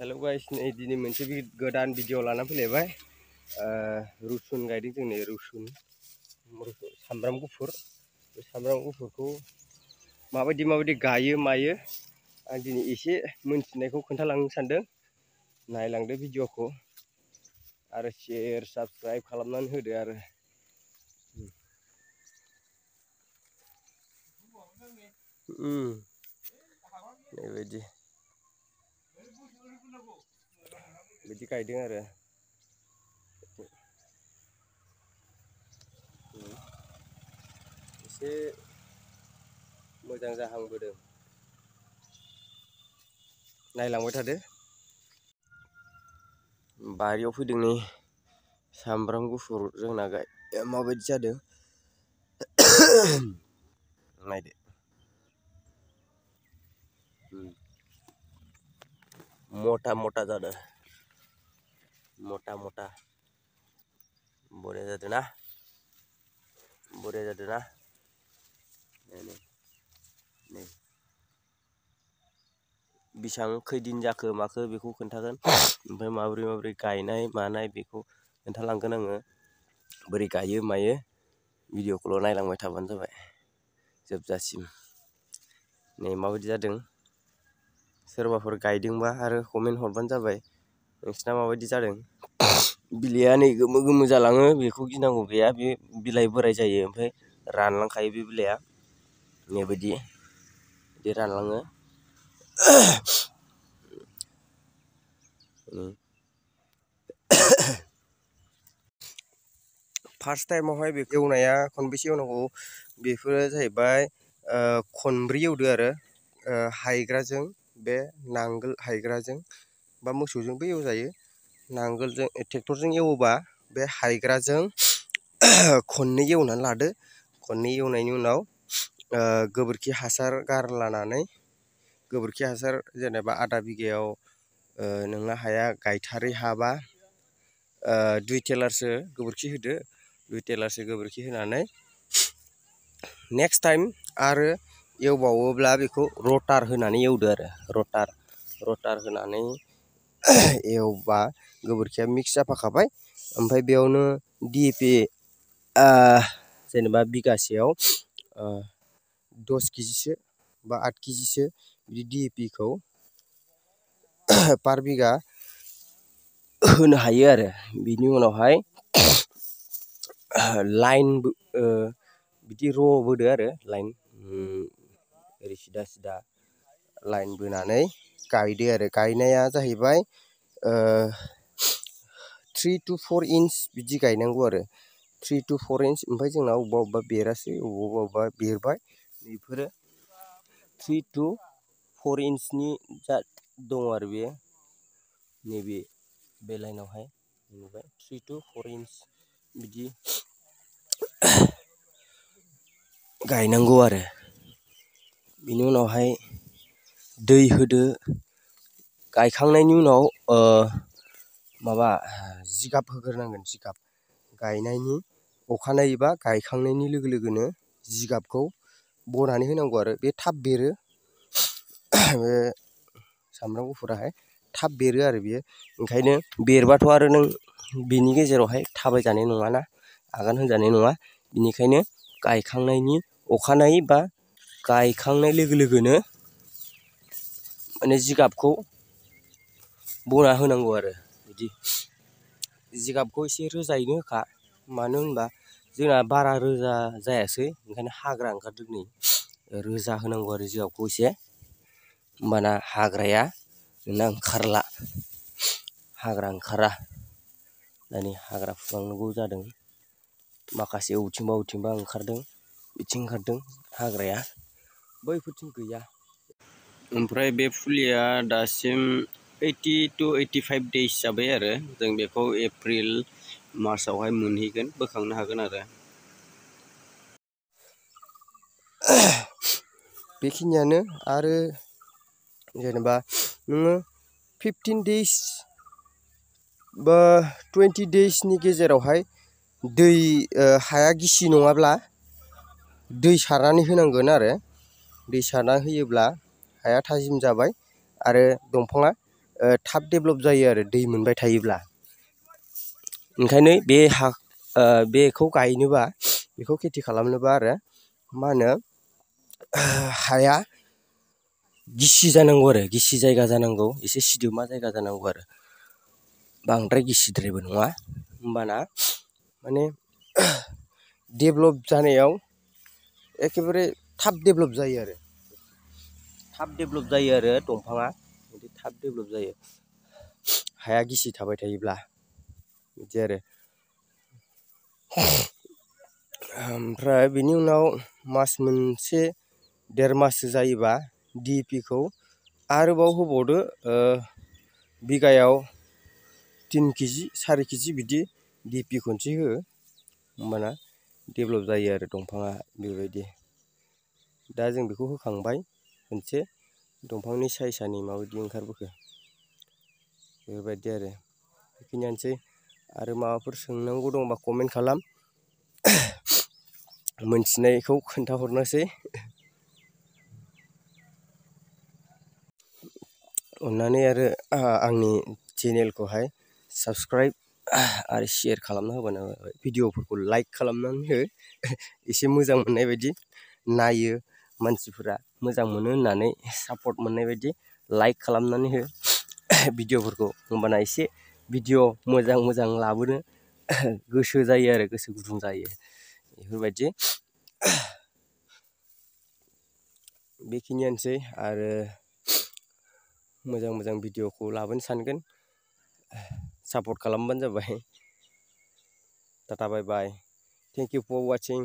Hello guys, नै दिनै मोनसे गोदान भिडिअ लाना फैलायबाय। रुसुन गायदों जोंनि रुसुन सामब्राम गुफुर। बे सामब्राम गुफुरखौ माबायदि गायो मायो आं दिनै एसे मोनथिनायखौ खोन्थालांनो सानदों। नायलांदो भिडिअखौ आरो शेयार साबस्क्राइब खालामनानै होदो आरो। बेबायदि बिदि गायदों आरो एसे मोजां जाहांबोदों, नायलांबाय थादो। बारियाव फैदों नै सामब्राम गुफुर जोंना माबायदि जादों नायदो। मोटा मोटा जादों, मोटा मोटा बरिया जादों ना, बरिया जादों ना। नै बेसेबां खैदिन जाखो माखो बेखौ खोन्थागोन, ओमफ्राय माबोरै गायनाय मानाय बेखौ खोन्थालांगोन आङो। बोरै गायो मायो भिडिअखौल' नायलांबाय थाबानो जाबाय जोबजासिम। नै माबायदि जादों, सोरबाफोर गायदोंबा आरो कमेन्ट हरबानो जाबाय नोंसिना माबायदि जादों। बिलाइआ नै गोमो गोमो जालाङो, बेखौ गिनांगौ गैया। बे बिलाइ बोराय जायो ओमफ्राय रानलांखायो बे बिलाइआ। बेबायदि रानलाङो। फार्स्ट टाइमावहाय बे एवनाया खनबेसे एवनांगौ, बेफोरो जाहैबाय खनब्रै एवदो आरो हायग्राजों, बे नांगोल हायग्राजों बा मोसौजोंबो एवजायो। नांगोलजों ट्रेक्टरजों एवोबा बे हायग्राजों खननै एवनानै लादो। खननै एवनायनि उनाव गोबोरखि हासार गारलानानै, गोबोरखि हासार जेनेबा आधा बिगायाव नोंना हाया गायथारै हाबा 2 टेलारसो गोबोरखि होदो। 2 टेलारसो गोबोरखि होनानै नेक्स्ट टाइम आरो एवबावोब्ला बेखौ रटार होनानै एवदो आरो। रटार होनानै एवबा गोबोरखिया मिक्स जाफाखाबाय। ओमफ्राय बेयावनो DAP जेनेबा बिगासेयाव 10 केजिसो बा 8 केजिसो बिदि DAPखौ पार बिगा होनो हायो आरो। बिनि उनावहाय लाइन बिदि र' बोदो आरो, लाइन ओरै सिदा लाइन बोनानै गायदो आरो। गायनाया जाहैबाय 3 to 4 इंच बिदि गायनांगौ आरो। 3 to 4 इंच। ओमफ्राय जोंना अबेबा बेरासै, अबेबा बेरबाय। बेफोरो 3 to 4 इंचनि दङ आरो बेयो। नैबे लाइनावहाय नुबाय 3 to 4 इंच बिदि गायनांगौ आरो। बिनि उनावहाय दै होदो। गायखांनायनि उनाव माबा जिगाब होग्रोनांगोन। जिगाब गायनायनि अखानायै बा गायखांनायनि लोगो लोगोनो जिगाबखौ बनानै होनांगौ आरो। बे थाब बेरो, बे सामब्राम गुफुराहाय थाब बेरो आरो बेयो। ओंखायनो बेरबाथ' आरो नों बिनि गेजेरावहाय थाबायजानाय नङाना, आगान होजानाय नङा। बिनिखायनो गायखांनायनि अखानायै बा गायखांनाय लोगो लोगोनो माने जिगाबखौ बना होनांगौ आरो। बिदि जिगाबखौ एसे रोजायैनो होखा, मानो होनबा जोंना बारा रोजा जायासै, ओंखायनो हाग्रा ओंखारदों। नै रोजा होनांगौ आरो जिगाबखौ एसे, होमबाना हाग्राया नोंना ओंखारला, हाग्रा ओंखारा। दानि हाग्रा फुनांगौ जादों, माखासे बबेथिंबा ओंखारदों, बिथिं ओंखारदों हाग्राया, बैफोरथिं गैया। ओमफ्राय बे फुलिया दासिम 80 to 85 days जाबाय आरो। जों बेखौ एप्रिल मार्चआवहाय मोनहैगोन, बोखांनो हागोन आरो। बेखिनियानो। आरो जेनेबा नोङो 15 days बा 20 daysनि गेजेरावहाय दै हाया गिसि नङाब्ला दै सारनानै होनांगोन आरो। दै सारना होयोब्ला हाया थाजिम जाबाय आरो दंफाङा थाब डेभेलप जायो आरो दै मोनबाय थायोब्ला। ओंखायनो बेखौ गायनोबा बेखौ खेथि खालामनोबा आरो मा होनो हाया गिसि जानांगौ आरो गिसि जायगा जानांगौ, एसे सिदोमा जायगा जानांगौ आरो बांद्राय गिसिद्रायबो नङा। होमबाना माने डेभेलप जानायाव एखेबारे थाब डेभेलप जायो आरो दंफाङा बिदि थाब डेभेलप जायो हाया गिसि थाबाय थायोब्ला बिदि आरो। ओमफ्राय बिनि उनाव मास मोनसे 1.5 माससो जायोबा DAPखौ आरोबाव होबावदो, बिगायाव 3 केजि 4 केजि बिदि DAP खनसे हो, होमबाना डेभेलप जायो आरो दंफाङा बेबायदि। दा जों बेखौ होखांबाय खनसे, दंफांनि साइसानि माबायदि ओंखारबोखो बेबायदि आरो। बेखिनियानोसै, आरो माबाफोर सोंनांगौ दंबा कमेन्ट खालाम, मोनथिनायखौ खोन्थाहरनोसै। अननानै आरो आंनि चेनेलखौहाय साबस्क्राइब आरो शेयार खालामना होबानो जाबाय। भिडिअफोरखौ लाइक खालामनानै हो, एसे मोजां मोननाय बायदि नायो मानसिफोरा, मोजां मोनो होननानै सापर्ट मोननाय बायदि लाइक खालामनानै हो भिडिअफोरखौ। होमबाना एसे भिडिअ मोजां लाबोनो गोसो जायो आरो गोसो गुदुं जायो बेफोरबायदि। बेखिनियानोसै, आरो मोजां भिडिअखौ लाबोनो सानगोन, सापर्ट खालामबानो जाबाय। Tata bye bye, thank you for वाचिं।